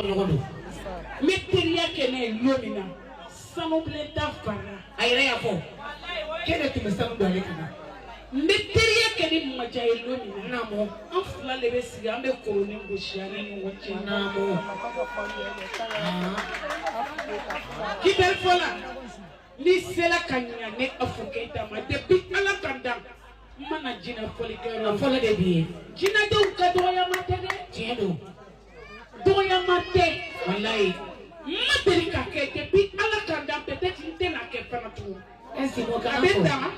Tɔɲɔgɔn don. N bɛ teriya kɛ n'a ye don min na, sanubilen ta fara. A yɛrɛ y'a fɔ k'e de tun bɛ sanu don ale kunna. N bɛ teriya kɛ ni Maja ye don min na, Naamu. An fila de bɛ sigi, an bɛ koroni gosi an ni ɲɔgɔn cɛ. Naamu. Kibɛri fɔ la, n'i sera ka ɲa ne Afu Keyita ma, depuis Ala ka dan, n mana jinɛ fɔlikɛyɔrɔ A fɔlɔ de b'i ye. Jinɛdenw ka dɔgɔyama tɛ dɛ. Tiɲɛ don. Dɔgɔyama tɛ. Walayi. N ma deli ka kɛ depuis Ala ka dan, peut-être n tɛna kɛ fana tugun. E Simo A kana bɛ fɔ. dan,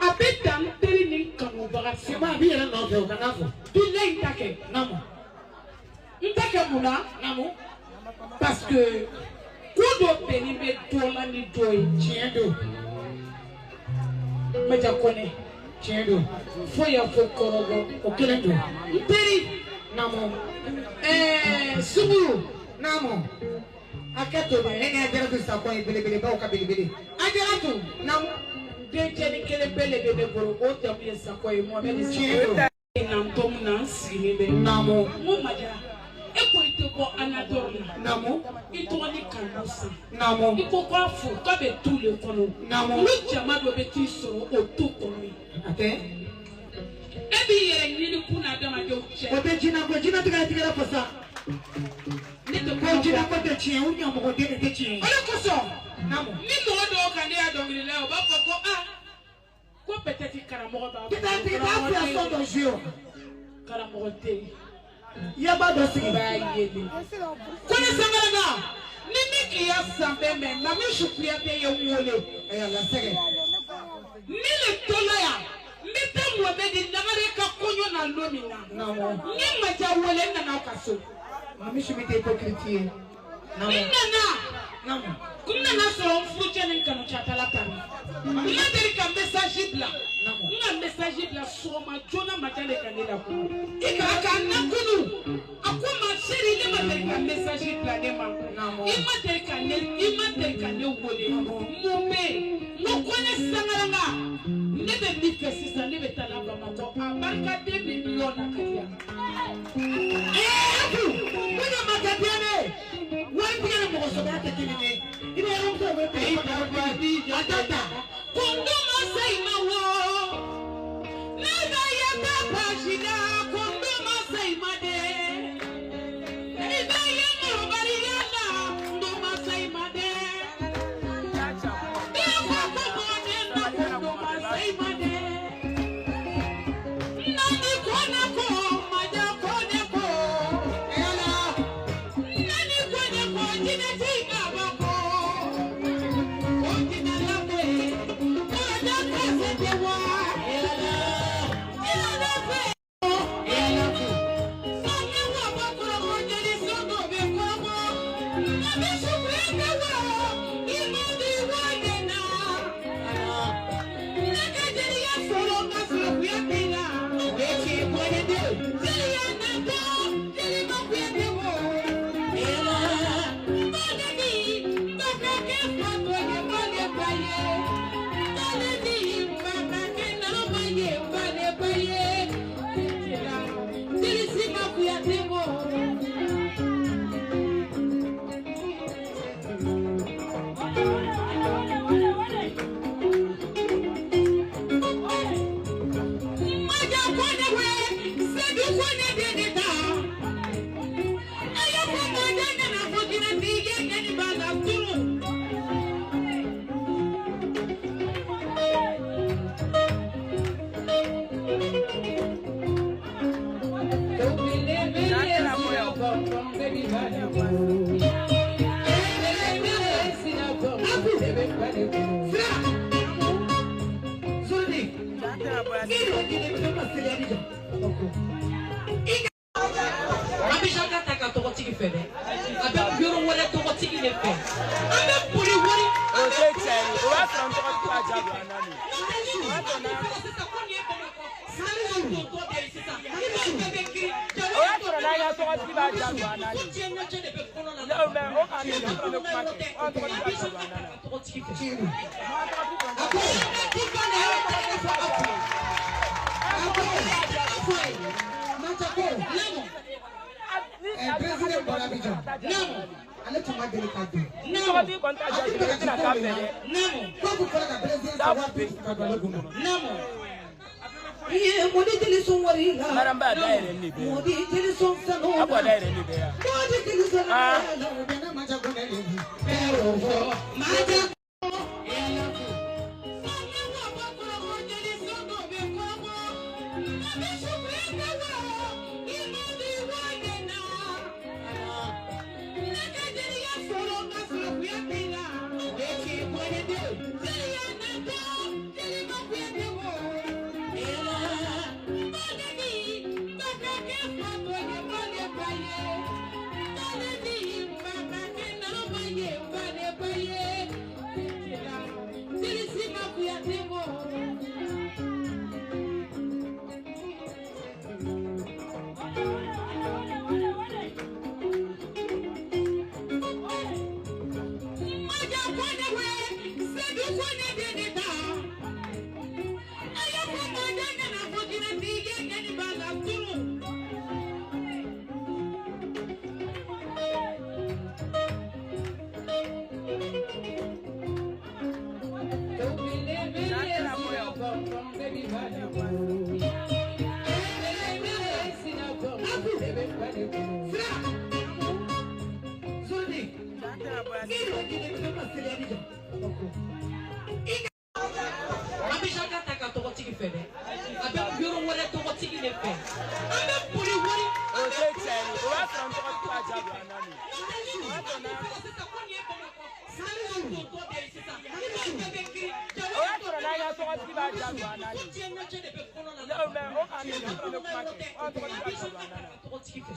a bɛ dan n teri ni n kanubaga. Simo a b'i yɛrɛ nɔfɛ o kana fɔ. Bilayi n ta kɛ. Naamu. N ta kɛ mun na? Naamu. Parce que ko dɔ bɛnnen bɛ dɔ la ni dɔ ye. Tiɲɛ don. Maja Kɔnɛ. Tiɲɛ don. Fo yan fo kɔrɔbɔ. O kelen don. N teri. Naamu. Sunguru. Naamu. A kɛ to dɛ. Ne ni Ajaratu Sakɔ ye belebelebaw ka belebele. Ajaratu. Naamu. Dencɛnin kelen bɛɛ de bɛ ne bolo, o jamu ye Sakɔ ye, Mohamɛdi Tiɲɛ Sakɔ. don. Na n to min na, n sigilen bɛ. Naamu. N ko Maja, e ko i tɛ bɔ Anadɔri la. Naamu. I dɔgɔnin kanu san. Naamu. I ko k'a fo k'a bɛ tu le kɔnɔ. Naamu. Olu jama dɔ bɛ t'i sɔrɔ o tu kɔnɔ yen. A tɛ. E b'i yɛrɛ ɲini kun n'adamadenw cɛ. O tɛ jinɛ ko jinɛtigɛ a tigɛra fasa. Ne tɛ Ko kuma jinɛ fɔ. ko tɛ tiɲɛ, u ɲɛmɔgɔden de tɛ tiɲɛ ye. O de kosɔn. Naamu. Ni mɔgɔ dɔw kan ne y'a dɔnkilida ye, u b'a fɔ ko aa ko peut-être karamɔgɔ b'a Tɛ taa tigi t'a fila sɔn dɔ jouer o. Karamɔgɔ tɛ yen. I ya ba dɔ sigi. I b'a ye de. Ko ne Sangaraka, ni ne k'i ya san bɛɛ mɛn, Mamisu Kuyate ye n wele. Ayiwa lasɛgɛ. Ne le tola yan, n bɛ taa Mohamɛdi Lagare ka kɔɲɔ na don min na. Naamu. N ye Maja wele, n nana aw ka so. Mamisu min tɛ hypocrite ye. N Naamu. nana. Naamu. N nana sɔrɔ n furucɛ ni n kanucatala ta. N ma deli ka message bila. Naamu. N ka message bila sɔgɔma joona, Maja de ka ne la kunu. I ka ka n lakunu. A ko ma chérie, ne ma deli ka message bila ne ma. Naamu. I ma deli ka ne, i ma deli ka ne wele. Mun bɛ yen? N ko ko ne Sangaraka, ne bɛ min fɛ sisan, ne bɛ taa la Bamakɔ. A barikaden bɛ miliyɔn na ka di yan. Ee Afu, ko ne ma kɛ diya ne ye. Wari tigɛ ni mɔgɔ sɔbɛya tɛ kelen ye. I bɛ yɔrɔ wele telefɔni na, a t'a ta. Kondo ma se i ma wo. Ne ka ye ta pasi la, kondo ma se i ma dɛ. I bɛ ye mɔgɔbaliya la, kondo ma se i ma dɛ. Ne ko ko mɔden na, kondo ma se i ma dɛ. Nani ko ne ko, Maja ko ne ko. Yala. Nani ko ne ko, jinɛ ti baba ko. O jinɛ la ko ye, kɔrɔda kase tɛ wa. Yala. Jinɛ la fɛ. Yala fu. Sanni wa bɔ kɔrɔbɔ, jeli so dɔ bɛ kɔrɔbɔ. Na bɛ sufɛ tɛ wa, i ma di wa de na. Ne ka jeliya sɔrɔ ka sɔrɔ kuya t'i la. O ye tiɲɛ ye kɔrɔkɛ den. Jeliya natɔ, jeli ma kuya tɛ wo. Yala. Baleni, bakakɛ fatɔ ye bale ba ye. Baleni, bakakɛ nama ye bale ba ye. Jeli si ma kuya tɛ wo. Maja Kone we, Sedu Kone de ne ta. A y'a fɔ Maja nana fɔ jinɛ tigi ye ɲani b'a la tunu. Ko belebele sira bɔn bɛɛ b'a la ko. Belebele sira bɔn bɛɛ b'a la ko. Sira. Sori. I yɛrɛ kelen bɛ ka seli Abidjan. Abidjan ka ta ka tɔgɔtigi fɛ dɛ, a bɛ yɔrɔ wɛrɛ tɔgɔtigi de fɛ. An bɛ boli wari. O tɛ tiɲɛ ye, o b'a sɔrɔ n tɔgɔtigi b'a jaabi an na nin. Sisan ko nin ye Bamakɔ sanu dontɔ de ye sisan. I b'a bɛɛ bɛ girin. O y'a sɔrɔ n'an ka tɔgɔtigi b'a jaabi an na Ko nin. diɲɛ ɲɛjɛ de bɛ kɔnɔ la. Ne mɛ o k'an de o bɛ kuma kɛ, an tɔgɔtigi b'a jaabi an na nin. Tɔgɔtigi fɛ. An tɔgɔtigi b'a A ko. A ko. A ko. Maja ko. Lamɔ. Président bɔra Abidjan. Naamu. Ale tun ma deli ka don. Naamu. Tɔgɔtigi kɔni t'a jaabi i tɛna k'a fɛ dɛ. Naamu. K'a kun fɔra ka président san 50 000 ka don ale kun na. Naamu. Iye modi jeli sɔn wari la. Mariam b'a dayɛlɛ nin de bɛɛ. Modi jeli sɔn sanu A b'a dayɛlɛ nin de bɛɛ yan. Modi jeli sɔn Ah. la. O bɛɛ n'a maja ko ne le bi. Bɛɛ y'o fɔ. Maja. Abidjan ka ta ka tɔgɔtigi fɛ dɛ. A bɛ yɔrɔ wɛrɛ tɔgɔtigi de fɛ. An bɛ boli wari. O tɛ tiɲɛ ye. O b'a sɔrɔ n tɔgɔtigi b'a jaabi an na nin. O y'a sɔrɔ n'an ka tɔgɔtigi b'a jaabi an na nin. Ne o mɛ o k'an minɛ o bɛ kuma kɛ. O tɔgɔtigi b'a jaabi an na nin. Tɔgɔtigi fɛ.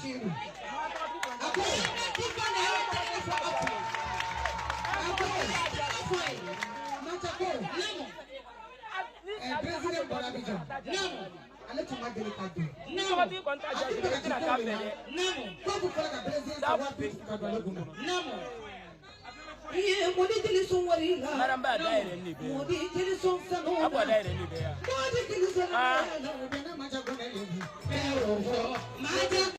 Président bɔra Abidjan. Ale tun ma deli ka don. Tɔgɔtigi kɔni t'a jaabi i tɛna k'a fɛ dɛ. K'a kun fɔra ka président san 50 000 ka don ale kun na. Iye modi jeli sɔn wari la. Mariam b'a dayɛlɛ nin de bɛɛ. Modi jeli sɔn sanu A b'a dayɛlɛ nin de bɛɛ yan. Modi jeli sɔn Ah. la. O bɛɛ n'a maja ko ne le bi. Bɛɛ y'o fɔ. Maja.